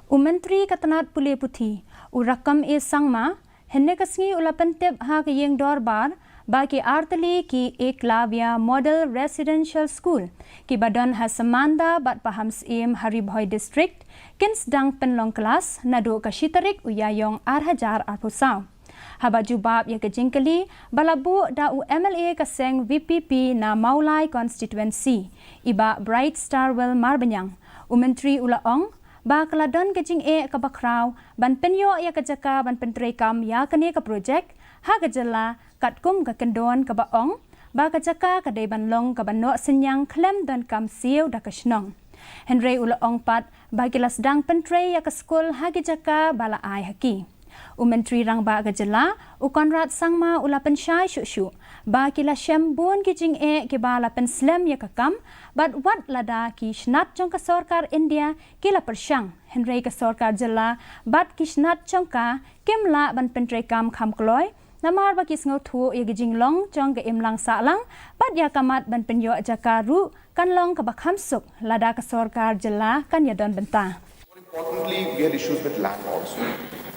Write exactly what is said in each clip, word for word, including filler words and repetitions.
U Myntri ka tnat pule puthi, u Rakkam A Sangma, hynne ka sngi u la pyntip ha ka ïing dorbar ba ki artylli ki Eklavya Model Residential School kiba don ha Samanda bad Pahamsyiem ha Ri Bhoi District kin sdang pynlong klas naduh ka shi tarik u Ïaïong ar hajar arphew saw. Haba jubab ïa ka jingkylli ba la buh da u M L A ka seng V P P na Mawlai Constituency, i Bah Bright Starwell Marbaniang, u Myntri u la ong ba ka la don ka jingeh kaba khraw ban pynïoh ïa ka jaka ban pyntreikam ïa kane ka projek ha ka jylla, katkum ka kyndon kaba ong ba ka jaka ka dei ban long kaba noh synñiang khlem donkam siew da ka shnong. Hynrei u la ong pat ba ki la sdang pyntrei ïa ka skul ha ki jaka ba la ai ha ki. U Myntri Rangbah ka jylla, u Conrad Sangma, u la pynshai shuh shuh ba ki la shem bun ki jingeh kiba la pynslem ïa ka kam, bad wat lada ki snat jong ka sorkar India ki la pyrshang, hynrei ka sorkar jylla bad ki snat jong ka kim lah ban pyntreikam kham kloi, namar ba ki sngewthuh ïa ki jinglong jong ka imlang sahlang bad ïa ka mat ban pynïoh jaka ruh kan long kaba kham suk lada ka sorkar jylla kan ïadon bynta. More importantly, we had issues with land also.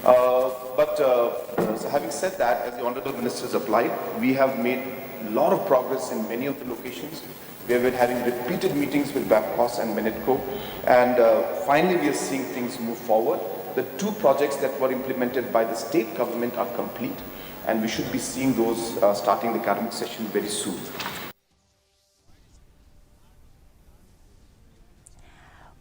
Uh, but uh, so having said that, as the Honorable Minister has applied, we have made a lot of progress in many of the locations. We have been having repeated meetings with BAPCOS and MINEDCO, and uh, finally we are seeing things move forward. The two projects that were implemented by the state government are complete, and we should be seeing those uh, starting the academic session very soon.